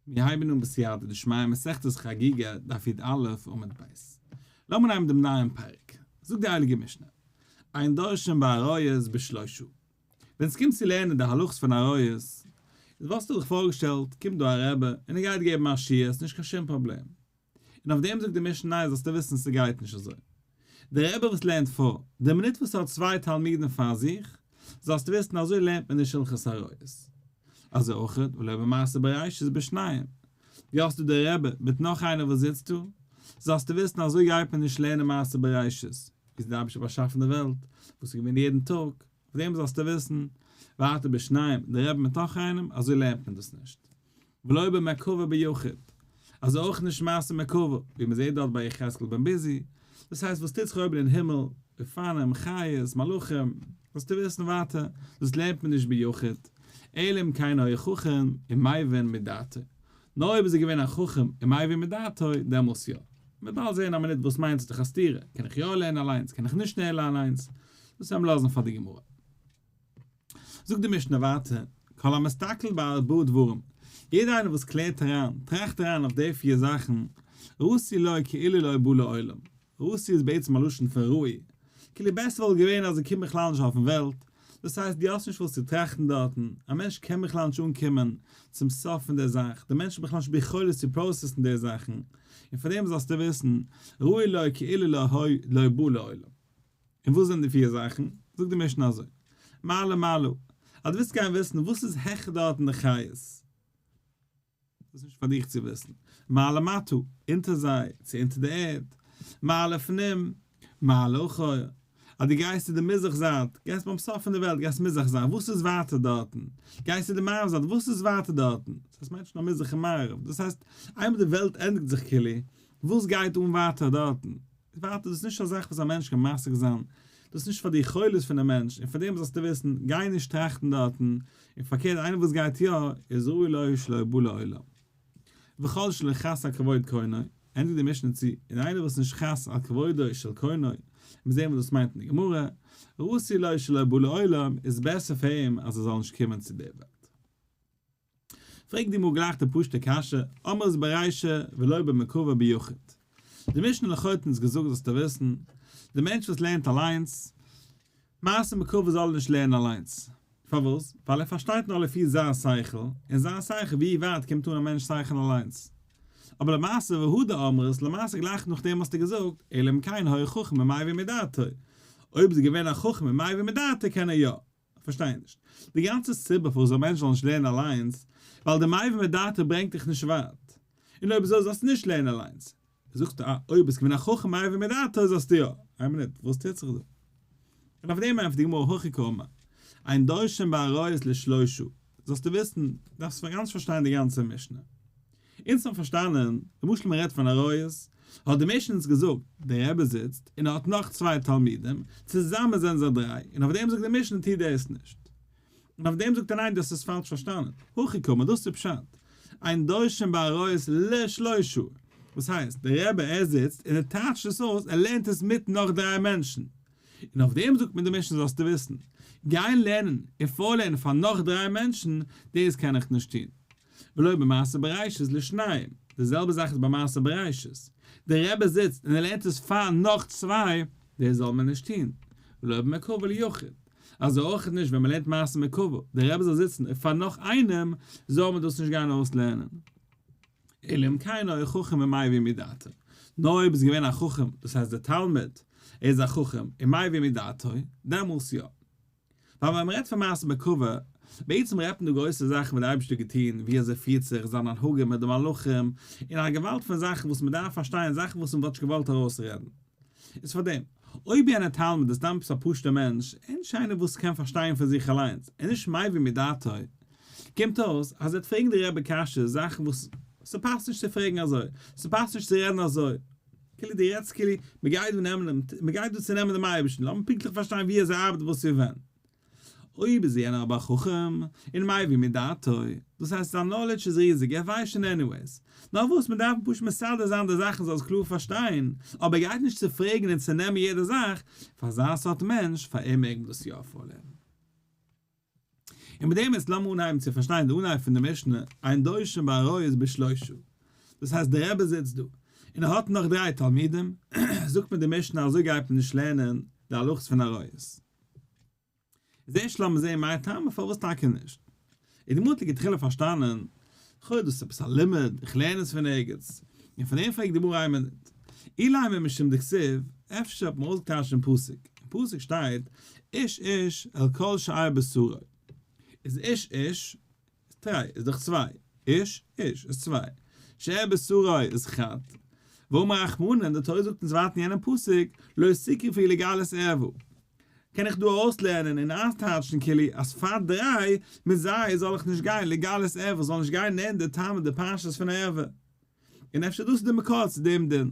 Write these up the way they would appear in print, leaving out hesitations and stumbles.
מיר הייבן אן בסייעתא דשמיא מסכת חגיגה דף י"א עמוד ב'. לאמיר נעמען דעם נייעם פרק. זאגט די הייליגע משנה, אין דורשין בעריות בשלושה. ווען עס קומט צו לערנען די הלכות פון עריות, איז וואלסטו דיך פארגעשטעלט, קומט דא א רבי און ער גייט געבן א שיעור, עס איז נישט קיין שום פראבלעם. און אויף דעם זאגט די משנה ניין זאלסטו וויסן ס'גייט נישט אזוי. דער רבי וואס לערנט פאר, די מינוט וואס ער האט צוויי תלמידים פאר זיך, זאלסטו וויסן אזוי לערנט מען נישט הלכות עריות. אזוי אויך ולא במעשה בראשית בשניים. ווי האסטו דער רבי מיט נאך איינער וואס זיצט דא? זאלסטו וויסן אזוי גייט מען נישט לערנען מעשה בראשית. ווי איז דער אייבערשטער באשאפן די וועלט? וואס איז געווען יעדן טאג? אויף דעם זאלסטו וויסן, ווייטער בשניים, דער רבי מיט נאך איינעם, אזוי לערנט מען דאס נישט. ולא במרכבה ביחיד, אזוי אויך נישט מעשה מרכבה, ווי מען זעט דארט ביי יחזקאל בן בוזי, דאס הייסט וואס טוט זיך אויבן אין הימל, אופנים, חיות, מלאכים, זאלסטו וויסן ווייטער, דאס לערנט מען נישט ביחיד, אלא אם כן היה חכם ומבין מדעתו, נאר אויב איז ער געווען א חכם ומבין מדעתו, דעמאלס יא. מען וועט באלד זען א מינוט וואס מיינט ס'איז דאך א סתירה, קען איך יא לערנען אליינס, קען איך נישט לערנען אליינס, דאס וועלן מיר לאזן פאר די גמרא. זאגט די משנה ווייטער, כל המסתכל בארבעה דברים, יעדער איינער וואס קלערט אריין, טראכט אריין אויף די פיר זאכן, עשוי לו כאילו לא בא לעולם, עשוי איז בעצם א לשון פון ראוי, כאילו בעסער וואלט געווען אז ער קומט בכלל נישט אויפן וועלט, דאס הייסט דו האסט נישט וואס צו טראכטן דארטן, א מענטש קען בכלל נישט אנקומען צום סוף פון דער זאך, דער מענטש האט בכלל נישט ביכולת צו process ן די זאכן, און פאר דעם זאלסטו וויסן, ראוי לו כאילו לא בא לעולם. און וואס זענען די פיר זאכן? זאגט די משנה אזוי, מה למעלה, אז דו ווילסט גיין וויסן וואס איז העכער דארט אין די חיות, דאס איז נישט פאר דיך צו וויסן, מה למטה, אונטער זיי, צו אונטער די ערד, מה לפנים, מה לאחור, אז דו גייסט צו די מזרח זייט, גייסט ביים סוף פון די וועלט, גייסט מזרח זייט, וואס איז ווייטער דארטן? גייסט צו די מערב זייט, וואס איז ווייטער דארטן? דאס מיינט נישט נאר מזרח און מערב, דאס הייסט, איינמאל די וועלט ענדיגט זיך כאילו, וואס גייט אן ווייטער דארטן? ווייטער, דאס איז נישט א זאך וואס א מענטש קען משיג זיין, דאס איז נישט פאר די יכולת פונעם מענטש, און פאר דעם זאלסטו וויסן, גיי נישט טראכטן דארטן, און פארקערט איינער וואס גייט יא, איז ראוי לו שלא בא לעולם. וכל שלא חס על כבוד קונו, ענדיגט די משנה צו, און איינער וואס איז נישט חס על כבודו של קונו, מיר זעען וואס דאס מיינט אין די גמרא, עשוי לו שלא בא לעולם, איז בעסער פאר אים אז ער זאל נישט קומען צו דער וועלט. פרעגט די גמרא גלייך די פשוטע קשיא, אמרת ברישא ולא במרכבה ביחיד. די משנה לכאו' האט אונז געזאגט זאלסטו וויסן, די מענטש וואס לערנט אליינס, מעשה מרכבה זאל ער נישט לערנען אליינס. פארוואס? ווייל ער פארשטייט נאר לפי זיין שכל, און זיין שכל ווי ווייט קומט אן א מענטש שכל אליינס. אבער למעשה והא דאמרת, למעשה גלייך נאכדעם האסטו געזאגט, אלא אם כן היה חכם ומבין מדעתו. אויב איז ער געווען א חכם ומבין מדעתו קען ער יא. כ'פארשטיי נישט. די גאנצע סיבה פארוואס א מענטש זאל נישט לערנען אליינס, ווייל די מבין מדעתו ברענגט דיך נישט ווייט. און אויב אזוי זאלסטו נישט לערנען אליינס. זאגסטו אה, אויב ביסט געווען א חכם מבין מדעתו זאלסטו יא. איין מינוט, וואס טוט זיך דא? און אויף דעם ענטפערט די גמרא הכי קאמר, אין דורשין בעריות לשלושה, זאלסטו וויסן, דארפסט גאנץ פארשטיין די גאנצע משנה. אונז האבן פארשטאנען, למשל מען רעדט פון עריות, האט די משנה אונז געזאגט, דער רבי זיצט און ער האט נאך צוויי תלמידים, צוזאמען זענען זיי דריי, און אויף דעם זאגט די משנה טו דאס נישט. און אויף דעם זאגט ער ניין דו האסט עס פאלש פארשטאנען, הכי קאמר דאס איז פשט, אין דורשין בעריות לשלושה, וואס הייסט, דער רבי ער זיצט און ער טייטשט עס אויס, ער לערנט עס מיט נאך דריי מענטשן, און אויף דעם זאגט מיר די משנה זאלסטו וויסן, גיין לערנען און פארלערנען פאר נאך דריי מענטשן, דאס קען איך נישט טון. ולא במעשה בראשית לשניים, די זעלבע זאך איז ביי מעשה בראשית, דער רבי זיצט און ער לערנט עס פאר נאך צוויי, דאס זאל מען נישט טון, ולא במרכבה ליחיד, אזוי אויך נישט ווען מען לערנט מעשה מרכבה, דער רבי זאל זיצן און פאר נאך איינעם זאל מען דאס נישט גיין אויסלערנען. אלא אם כן היה חכם ומבין מדעתו, נאר אויב איז געווען א חכם, דאס הייסט דער תלמיד, ער איז א חכם ומבין מדעתו, דעמאלס יא. ווייל ווען מ'רעדט פון מעשה מרכבה, בעצם רעדט מען דא גרויסע זאכן וואס דער אייבערשטער האט געטון, ווי אזוי פירט זיך זיין הנהגה מיט די מלאכים, און א געוואלד פון זאכן וואס מ'דארף פארשטיין, זאכן וואס מ'וואלט נישט געוואלט ארויסרעדן. איז פארדעם, אויב יענער תלמיד איז סתם עפעס א פשוט'ער מענטש, און נישט איינער וואס קען פארשטיין פון זיך אליינס, און נישט מבין מדעתו, קומט אויס אז ער וועט פרעגן די רבי קשיות, זאכן וואס ס'פאסט נישט צו פרעגן אזוי, ס'פאסט נישט צו רעדן אזוי. כאילו דו רעדסט כאילו מ'גייט דא נעמען דעם, מ'גייט דא צונעמען דעם אייבערשטן, לאמיר פונקטליך פארשטיין ווי אזוי ארבעט וואס און ווען. אויב איז יענער אבער א חכם, און מבין מדעתו, דאס הייסט זיין knowledge איז ריזיג, ער ווייסט שוין anyways, נאר וואס מ'דארף פשוט מסדר זיין די זאכן זאל עס קלאר פארשטיין, אבער ער גייט נישט צו פרעגן און צונעמען יעדע זאך, פאר אזא סארט מענטש, פאר אים מעג מען דאס יא פארלערנען. און מיט דעם איז לאמיר אנהייבן צו פארשטיין די אנהייב פון די משנה, אין דורשין בעריות בשלושה. דאס הייסט דער רבי זיצט דא, און ער האט נאך דריי תלמידים, זאגט מיר די משנה אזוי גייט מען נישט לערנען די הלכות פון עריות. איז ערשט לאמיר זעהן מאי טעמא פארוואס טאקע נישט. איז די גמרא האט לכתחילה פארשטאנען, לכאורה דאס איז עפעס א לימוד, איך לערן עס פון ערגעץ. און פון דעם פרעגט די גמרא איין מינוט, אילימא משום דכתיב, אפשר האט מען אויסגעטייטשט דעם פסוק, אין פסוק שטייט איש איש אל כל שאר בשרו, איז איש איש איז תרי איז דאך צוויי, איש איש איז צוויי, שאר בשרו איז חד, ואמר רחמנא, די תורה זאגט אונז ווייטער אין יענעם פסוק, לא תקרבו לגלות ערווה. קען איך דא אויסלערנען און אויסטייטשן כאילו אז פאר דריי מיט זיי זאל איך נישט גיין לגלות ערווה, זאל נישט גיין נענטער די טעם די פרשת פון ערווה. און אפשר דאס איז די מקור צו דעם דין.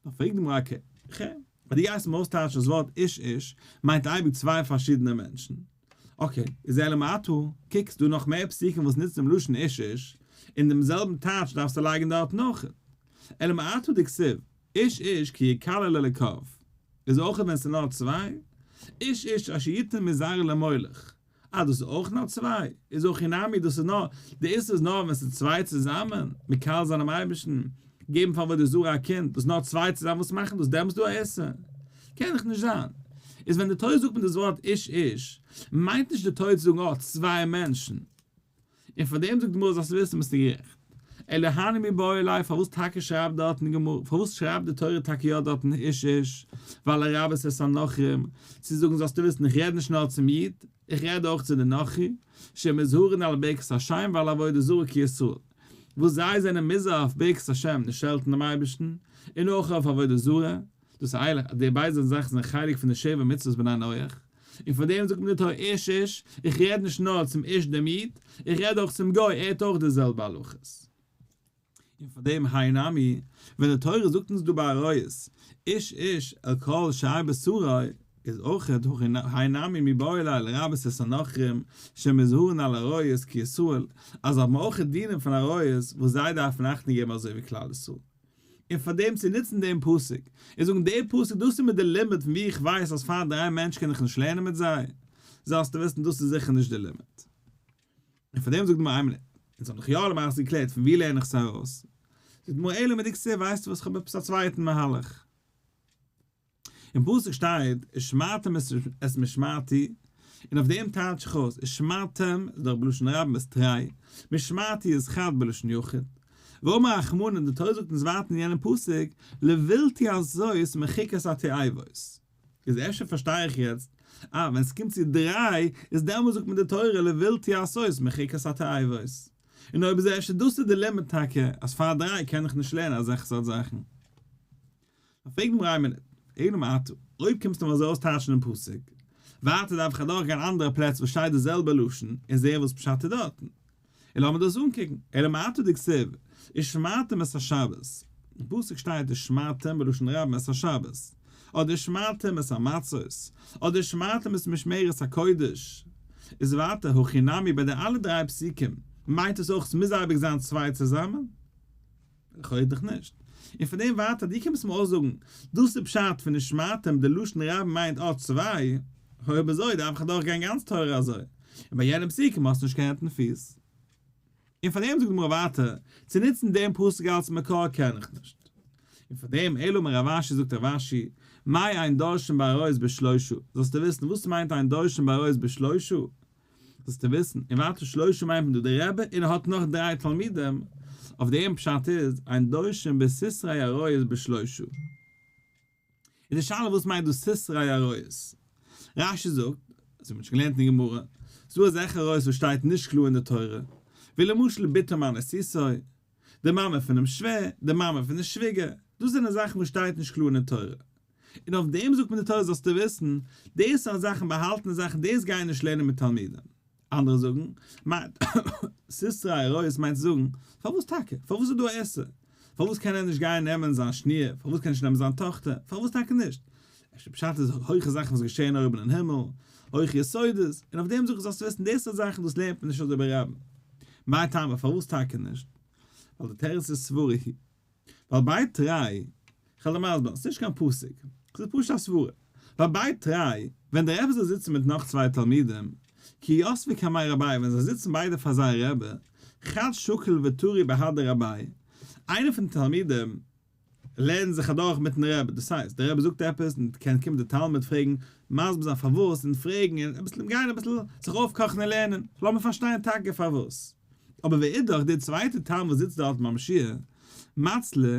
נאר פרעגט די גמרא אקעי, כ'הער, אז דו גייסט מיר אויסטייטשן דאס ווארט איש איש מיינט אייביג צוויי פארשידענע מענטשן, אקעי, איז אלא מעתה, קוק ס'דא נאך מער פסוקים וואס נוצן דעם לשון איש איש, און דעם זעלבן טייטש דארפסטו לייגן דארטן אויך. אלא מעתה דכתיב, איש איש כי יקלל אלוקיו, איז אויך ווען ס'איז נאר צוויי, איש איש אשר יתן מזרעו למולך, אה דאס איז אויך נאר צוויי? איז הכי נמי דאס איז נאר, די איסור איז נאר ווען ס'איז צוויי צוזאמען, מקלל זיין דעם אייבערשטן, געבן פאר עבודה זרה א קינד, דאס איז נאר צוויי צוזאמען וואס מאכן דאס, דעמאלס איז דא א איסור? קען דאך נישט זיין. איז ווען די תורה זאגט מיט דאס ווארט איש איש, מיינט נישט די תורה צו זאגן אה צוויי מענטשן. און פאר דעם זאגט די גמרא זאלסט וויסן ביסטו גערעכט. אלא הני מיבעי ליה פארוואס טאקע שרייבט דארטן די גמרא פארוואס שרייבט די תורה טאקע יא דארטן איש איש ווייל לרבות את הנכרים צו זאגן זאלסטו וויסן איך רעד נישט נאר צום איד איך רעד אויך צו די נכרי שמוזהרין על ברכת השם ועל עבודה זרה כישראל וואס זיי זענען מוזהר אויף ברכת השם נישט שעלטן דעם אייבערשטן און אויך אויף עבודה זרה דאס הייליך אז די ביידע זאכן זענען חלק פון די שבע מצוות בני נח, און פאר דעם זאגט מען די תורה איש איש, איך רעד נישט נאר צום איש דעם איד, איך רעד אויך צום גוי, ער האט אויך די זעלבע הלכות. און פאר דעם האי נמי, ווען די תורה זאגט אונז דא ביי עריות, איש איש אל כל שאר בשרו, איז אויך האי נמי מיבעי ליה לרבות את הנכרים שמוזהרין על עריות כישראל, אז זיי האבן אויך דינים פון עריות וואס זיי דארפן אכטונג געבן אזוי ווי כלל ישראל. און פאר דעם צו נוצן דעם פסוק, און זאגן דער פסוק דאס איז מיר די לימוד פון וואו איך ווייס אז פאר דריי מענטשן קען איך נישט לערנען מיט זיי, זאלסטו וויסן דאס איז זיכער נישט די לימוד. און פאר דעם זאגט די גמרא איין מינוט, אונז האבן דאך יא למעשה געקלערט פון וואו לערן איך עס ארויס, זאגט די גמרא אלא מדכתיב ווייסטו וואס איך האב עפעס א צווייטן מהלך. אין פסוק שטייט ושמרתם את משמרתי, און אויף דעם טייטש איך אויס ושמרתם איז דאך בלשון רבים איז תרי, משמרתי איז חד בלשון יחיד. ואמר רחמנא, די תורה זאגט אונז ווייטער אין יענעם פסוק, לבלתי עשות מחוקת התועבות. איז אפשר פארשטיי איך יעצט, אה, ווען ס'קומט צו דריי, איז דעמאלס זאגט מען די תורה לבלתי עשות מחוקת התועבות. און אויב איז אפשר דאס איז די לימוד טאקע, אז פאר דריי קען איך נישט לערנען אזעלכע סארט זאכן. פרעגט די גמרא איין מינוט, אלא מעתה, אויב קומסטו מיר אזוי אויסטייטשן דעם פסוק, ווייטער דארף איך אדורכגיין אנדערע פלעצער וואס שטייט די זעלבע לשון און זעהן וואס פשט איז דארטן. און לאמיר דאס אנקוקן, אלא מעתה דכתיב, ושמרתם את השבת, אין פסוק שטייט ושמרתם בלשון רבים את השבת, אדער ושמרתם את המצות, אדער ושמרתם את משמרת הקודש, איז ווייטער הכי נמי ביי די אלע דריי פסוקים מיינט עס אויך ס'מוז אייביג זיין צוויי צוזאמען? לכאורה דאך נישט. און פון דעם ווייטער, דו קומסט מיר אויסזאגן, דאס איז פשט פון ושמרתם, די לשון רבים מיינט אט צוויי, אויב אזוי דארף איך אדורך גיין גאנץ תורה אזוי, און ביי יענעם פסוקים האסטו נישט קיין הענט און פיס. און פאר דעם זאגט די גמרא ווייטער, צו נוצן דעם פסוק אלס מקור קען איך נישט. און פאר דעם, אלא אמר רב אשי זאגט רב אשי, מאי אין דורשין בעריות בשלושה, זאלסטו וויסן וואס מיינט אין דורשין בעריות בשלושה, זאלסטו וויסן, און ווייטער שלושה מיינט מען דא דער רבי און ער האט נאך דריי תלמידים, אויף דעם פשט איז, אין דורשין בסתרי עריות בשלושה. איז די שאלה וואס מיינט דא סתרי עריות? רש"י זאגט, אזוי ווי מ'האט שוין געלערנט אין גמרא, ס'דא אזעלכע עריות וואס שטייט נישט קלאר אין די תורה, ווי למשל בתו מאנוסתו, די מאמע פונעם שווער, די מאמע פון די שוויגער, דאס זענען זאכן וואס שטייט נישט קלאר אין די תורה. און אויף דעם זאגט מען די תורה זאלסטו וויסן, די סארט זאכן באהאלטענע זאכן דאס גייען נישט לערנען מיט תלמידים. אנדערע זאגן, מיינט סתרי עריות מיינט צו זאגן, פארוואס טאקע? פארוואס איז דא א איסור? פארוואס קען ער נישט גיין נעמען זיין שניר? פארוואס קען ער נישט נעמען זיין טאכטער? פארוואס טאקע נישט? אפשר פשט איז הויכע זאכן וואס געשעען אויבן אין הימל, הויכע יסודות, און אויף דעם זאג איך זאלסטו וויסן די סארט זאכן דאס לערנט מען נישט אזוי ברבים. מאי טעמא פארוואס טאקע נישט? ווייל די תירוץ איז סברא היא. ווייל ביי תרי, כ'וועל דיר מסביר זיין, ס'נישט קיין פסוק, ס'איז פשוט א סברה. ווייל ביי תרי, ווען דער רבי זאל זיצן מיט נאך צוויי תלמידים, כי יתבי קמי רבייהו ווען זיי זיצן ביידע פאר זייער רבי, חד שקיל וטרי בהדי רביה, איינער פון די תלמידים לערנט זיך אדורך מיטן רבי, דאס הייסט, דער רבי זאגט עפעס און קען קומען דער תלמיד פרעגן, מסביר זיין פארוואס און פרעגן און אביסל גיין אביסל זיך אויפקאכן און לערנען, לאמיר פארשטיין טאקע פארוואס. אבער ואידך, דער צווייטער תלמיד וואס זיצט דארט ביים שיעור, מצלי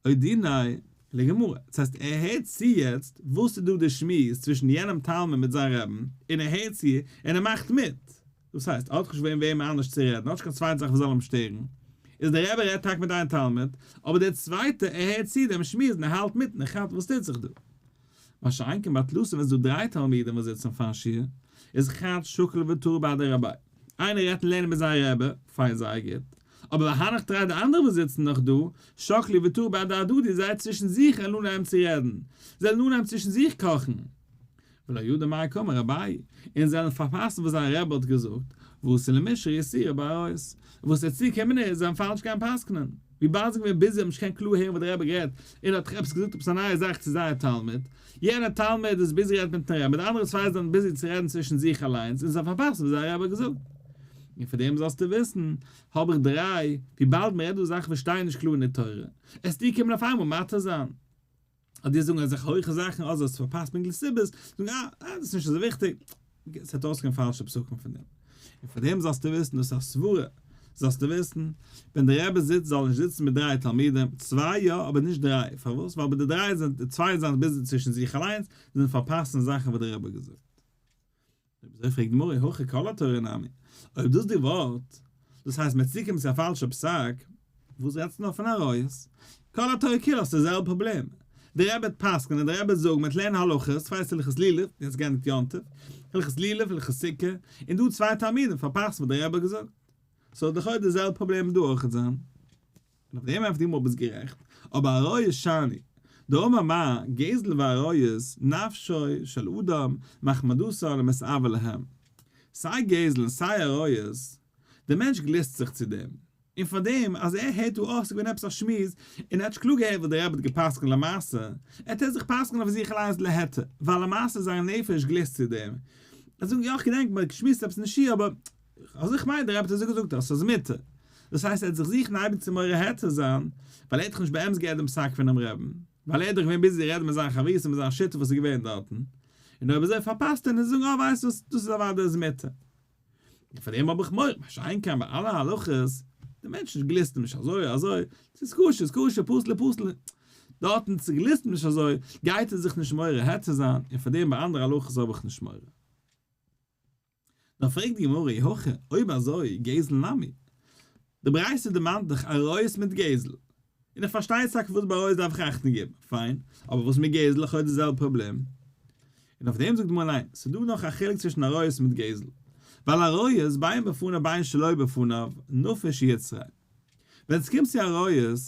אודוני לגמרא, דאס הייסט ער הערט צו יעצט וואס איז דא די שמועס צווישן יענעם תלמיד מיט זיין רעבן, און ער הערט צו און ער מאכט מיט, דאס הייסט ער האט נישט וועם וועם אנדערש צו רעדן, ער האט נישט קיין צווייטע זאך וואס זאל אים שטערן, איז דער רבי רעדט טאקע מיט איין תלמיד, אבער דער צווייטער ער הערט צו דעם שמועס און ער האלט מיט און ער כאפט וואס טוט זיך דא. מה שאין כן בתלתא ווען ס'איז דא דריי תלמידים וואס זיצן פארן שיעור, איז חד שקיל וטרי בהדי רביה, איינער רעדט און לערנט מיט זיין רבי, פיין זייער גוט, אבער והנך תרי די אנדערע וואס זיצן נאך דא, שקלי וטרי בהדי הדדי זיי צווישן זיך וועלן אנהייבן צו רעדן, זיי וועלן אנהייבן צווישן זיך קאכן, ולא ידעי מאי קאמר רבייהו, און זיי וועלן פארפאסן וואס זייער רבי האט געזאגט, ואתו למישרי איסורא בעריות, וואס וועט צוקומען איז, זיי וועלן פאלש גיין פסק'נען. וויבאלד זיי געווען ביזי האבן נישט געקענט קלאר הערן וואס דער רבי גערעדט, און האט עפעס געזאגט עפעס א נייע זאך צו זייער תלמיד, יענער תלמיד איז ביזי רעדט מיטן רבי, די אנדערע צוויי זענען ביזי צו רעדן צווישן זיך אליינס און זיי פארפאסן וואס זייער רבי האט געזאגט. און פאר דעם זאלסטו וויסן, האב איך דריי, וויבאלד מען רעדט דא זאכן וואס שטייען נישט קלאר אין די תורה, עסטו קומען אויף איינמאל מתיר זיין. אדער זאגן אזעלכע הויכע זאכן אדער האסט פארפאסט פונקטליך סיבות, זאגן אה, אה, דאס איז נישט אזוי וויכטיג, עס וועט אויסקומען פאלשע פסקים פון דעם. און פאר דעם זאלסטו וויסן, דאס איז א סברה, זאלסטו וויסן, ווען דער רבי זיצט זאל ער נישט זיצן מיט דריי תלמידים, צוויי יא, אבער נישט דריי, פארוואס? ווייל ביי די דריי זענען די צוויי זענען ביזי צווישן זיך אליינס, זיי זענען פארפאסן זאכן וואס דער רבי האט געזאגט. אויב אזוי פרעגט די גמרא, הכא כל התורה נמי, אויב דאס די ווארט, דאס הייסט מען צוקומט צו א פאלשע פסק, וואס רעדסטו נאר פון עריות? כל התורה כולה האסטו די זעלבע פראבלעם, די רבי וועט פסק'נען, די רבי וועט זאגן, מען וועט לערנען הלכות, כ'ווייס הלכות לולב, יעצט געענדיגט יום טוב, הלכות לולב, הלכות סוכה, און דא צוויי תלמידים פארפאסן וואס די רבי האט געזאגט. ס'זאל לכאו' די זעלבע פראבלעם דא אויכעט זיין. און אויף דעם ענטפערט די גמרא ביסט גערעכט, אבער עריות שאני, דאמר מר, גזל ועריות, נפשו של אדם, מחמדתן ומתאוה להם. סיי גזל און סיי עריות, דער מענטש גליסט זיך צו דעם, און פאר דעם אז ער הערט דא אויך ס'איז געווען עפעס א שמועס, און ער האט נישט קלאר געהערט וואס דער רבי האט גע'פסק'נט למעשה, עט ער זיך פסק'נען אויף זיך אליינס להיתר, ווייל למעשה זיין נפש גליסט צו דעם. ער זאגט יא איך געדענק מ'האט געשמועסט עפעס אין שיעור אבער אזוי איך מיין דער רבי האט אזוי געזאגט אז ס'איז מותר. דאס הייסט ער האט זיך זוכן אייביג צו מורה היתר זיין, ווייל ער האט דאך נישט באמת געהערט דעם פסק פונעם רעבן, ווייל ער איז דאך געווען ביזי רעדן מיט זיין חברותא מיט זיין שותף וואס איז געווען דארטן, און אויב אזוי פארפאסט ער און זאגן אה ווייסט וואס, דאס איז אוודאי איז מותר. און פאר דעם האב איך מורא, מה שאין כן ביי אלע הלכות, די מענטשן גליסטן נישט אזוי אזוי, ס'איז כשר איז כשר, פסול איז פסול, דארטן ס'גליסט נישט אזוי, גייט ער זיך נישט מורה היתר זיין, און פאר דעם ביי אנדערע הלכות האב איך נישט מורא. נאר פרעגט די גמרא אי הכי, אויב אזוי, גזל נמי. די ברייתא דערמאנט דאך עריות מיט גזל. און איך פארשטיי טאקע וואס ביי עריות דארף איך אכטונג געבן, פיין, אבער וואס מיט גזל, לכאו' די זעלבע פראבלעם. און אויף דעם זאגט די גמרא ניין, ס'איז דא נאך א חילוק צווישן עריות מיט גזל. ווייל עריות, בין בפניו בין שלא בפניו, נפיש יצריה. ווען ס'קומט צו עריות,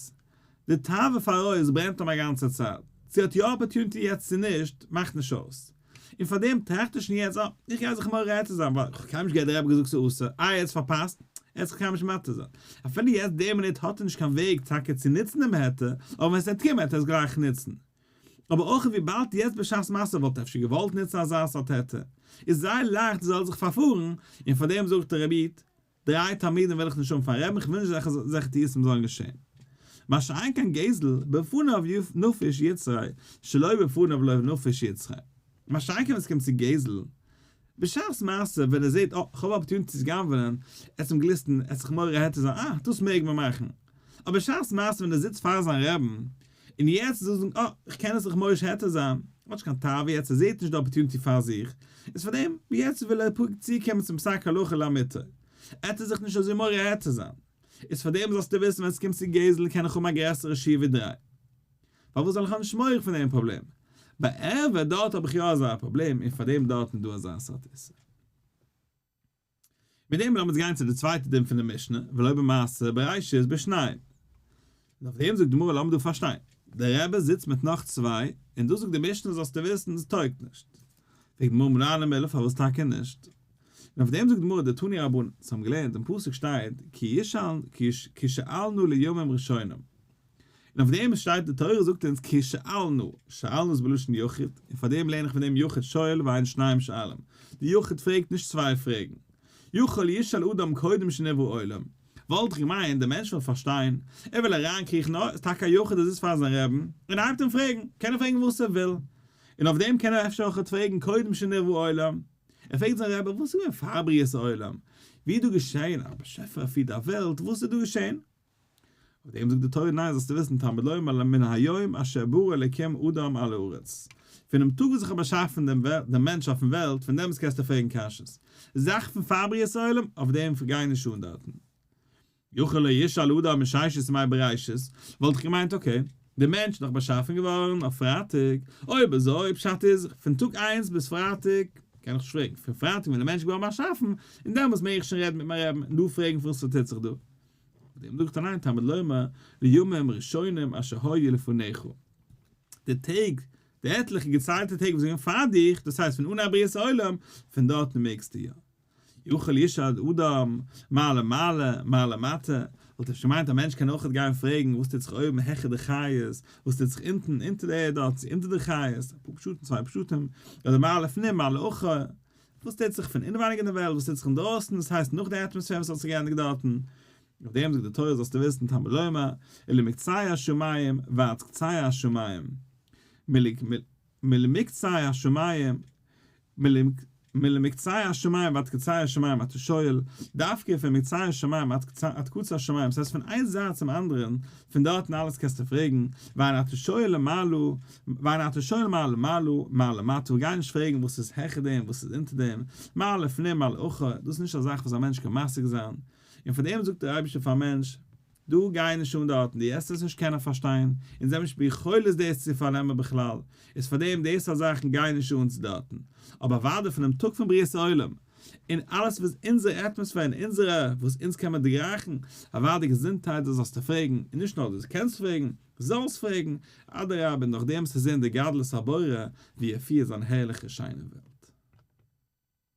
די תאווה פאר עריות ברענט אים א גאנצע צייט, צו ער האט יא opportunity יעצט צו נישט, מאכט נישט אויס. און פאר דעם טראכט ער שוין יעצט, אה, איך גיי זיך מורה היתר זיין, ווייל כ'האב קיינמאל נישט געהערט דער רבי געזאגט ס'איז אסור, איי יעצט פארפאסט, ער וועט זיך קיינמאל נישט מתיר זיין. אפילו יעצט די מינוט האט ער נישט קיין וועג טאקע צו נוצן דעם היתר, אבער ווען ס'וועט קומען וועט ער עס גלייך נוצן. אבער אויך וויבאלד יעצט בשעת מעשה וואלט ער אפשר געוואלט נוצן אזא סארט היתר, איז זייער לייכט ער זאל זיך פארפארן, און פאר דעם זאגט דער רבי איד, דריי תלמידים וויל איך נישט האבן פאר רעבן, איך וויל נישט אזעלכע טעותים זאלן געשען. מה שאין כן גזל, בפניו נפיש יצריה, שלא בפניו לא נפיש יצריה. מה שאין כן ווען עס קומט צו גזל, בשעת מעשה ווען ער זעט אה, כ'האב א opportunity צו גנב'נען, עס אים גליסטן, עס זיך מורה היתר זיין, אה, דאס מעג מען מאכן. אבער בשעת מעשה ווען ער זיצט פאר זיין רעבן, און יעצט זאל זאגן אה, איך קען עס זיך מורה היתר זיין, ער האט נישט קיין תאווה יעצט, ער זעט נישט די opportunity פאר זיך, איז פאר דעם, יעצט וויל ער פונקט צוקומען צום פסק הלכה לאמיתו, עט ער זיך נישט אזוי מורה היתר זיין. איז פאר דעם זאלסטו וויסן ווען עס קומט צו גזל קען איך האבן א גרעסערע שיעור ווי דריי. פארוואס זאל איך האבן נישט מורא פון דעם פראבלעם? ביי ערווה דארט האב איך יא אזא פראבלעם און פאר דעם דארט איז דא אזא סארט איסור. מיט דעם לאמיר גיין צו די צווייטע דין פון די משנה, ולא במעשה בראשית בשניים. און אויף דעם זאגט די גמרא לאמיר דא פארשטיין, דער רבי זיצט מיט נאך צוויי, און דא זאגט די משנה זאלסטו וויסן עס טויגט נישט. פרעגט די גמרא מנא הני מילי פארוואס טאקע נישט? און אויף דעם זאגט די גמרא דתנו רבנן, זיי האבן געלערנט אין פסוק שטייט כי ישאל כי שאלנו לימים ראשונים. און אויף דעם שטייט די תורה זאגט אונז כי שאל נא, שאל נא איז בלשון יחיד, און פאר דעם לערן איך פון דעם יחיד שואל ואין שניים שואלים, די יחיד פרעגט נישט צוויי פרעגן. יכול ישאל אדם קודם שנברא עולם, וואלט איך געמיינט דער מענטש וויל פארשטיין, ער וויל אריינקריכן, אוי, איז טאקע א יחיד ער זיצט פאר זיין רעבן, און ער הייבט אן פרעגן, קען ער פרעגן וואס ער וויל, און אויף דעם קען ער אפשר אויך פרעגן קודם שנברא עולם, ער פרעגט זיין רבי וואס איז געווען פאר בריאת העולם, ווי איז דא געשען, א באשעפער פירט א וועלט, וואס איז דא געשען? אויף דעם זאגט די תורה ניין זאלסטו וויסן תלמוד לומר מן היום אשר ברא אלקים אדם על הארץ, פונעם טאג וואס איך האב באשאפן דעם דעם מענטש אויפן וועלט פון דעמאלטס קענסטו פרעגן קשיות, זאך פון פאר בריאת העולם אויף דעם גיי נישט אן דארטן. יכול לא ישאל אדם מששת ימי בראשית, וואלט איך געמיינט okay, דער מענטש איז דאך באשאפן געווארן אויף פרייטאג, אויב אזוי פשט איז פון טאג איינס ביז פרייטאג קען איך נישט פרעגן, פון פרייטאג ווען דער מענטש איז געווארן באשאפן, און דעמאלטס מעג איך שוין רעדן מיט מיין רעבן און דא פרעגן וואס ס'טוט זיך דא. אויף דעם זאגט אליין תלמוד לומר לימים ראשונים אשר היו לפניך, די טעג, די עטליכע געציילטע טעג וואס זענען פאר דיך, דאס הייסט פון אנהייב בריאת העולם, פון דארטן מעגסטו יא. יכול ישאל אדם מה למעלה מה למטה, וואלט אפשר געמיינט א מענטש קען אויכעט גיין פרעגן וואס טוט זיך אויבן העכער די חיות, וואס טוט זיך אונטן אונטער די ערד דארט צו אונטער די חיות, אפאר פשטים צוויי פשטים, אדער מה לפנים מה לאחור, וואס טוט זיך פון אינעווייניג אין די וועלט, וואס טוט זיך אינדרויסן, דאס הייסט נאך די אטמאספער וואס האט זיך געענדיגט דארטן. אויף דעם זאגט די תורה זאלסטו וויסן תלמוד לומר, ולמקצה השמים ועד קצה השמים, מלמקצה השמים, מלמקצה השמים ועד קצה השמים אתה שואל, דווקא פון מקצה השמים עד קצה השמים, ס'הייסט פון איין זייט צום אנדערן, פון דארטן אלעס קענסטו פרעגן, ואין אתה שואל למעלה, ואין אתה שואל מה למעלה, מה למטה, גיי נישט פרעגן וואס איז העכער דעם, וואס איז אונטער דעם, מה לפנים מה לאחור, דאס איז נישט א זאך וואס א מענטש קען משיג זיין, און פאר דעם זאגט דער אייבערשטער פארן מענטש, דו גיי נישט אן דארטן, דו עסט עס נישט קענען פארשטיין, אונז זעמיר נישט ביכולת דאס צו פארנעמען בכלל, איז פאר דעם די סארט זאכן גיי נישט אן צו דארטן. אבער אוודאי פונעם טאג פון בריאת העולם, און אלעס וואס אונזער אטמאספער און אונזערע וואס אונז קען מען דערגרייכן, אוודאי געזונטהייט דאס זאלסטו פרעגן, און נישט נאר דאס קענסט פרעגן, זאלסט פרעגן, אדרבה נאכדעם צו זען די גדלות הבורא ווי ער פירט זיין הערליכע שיינע וועלט.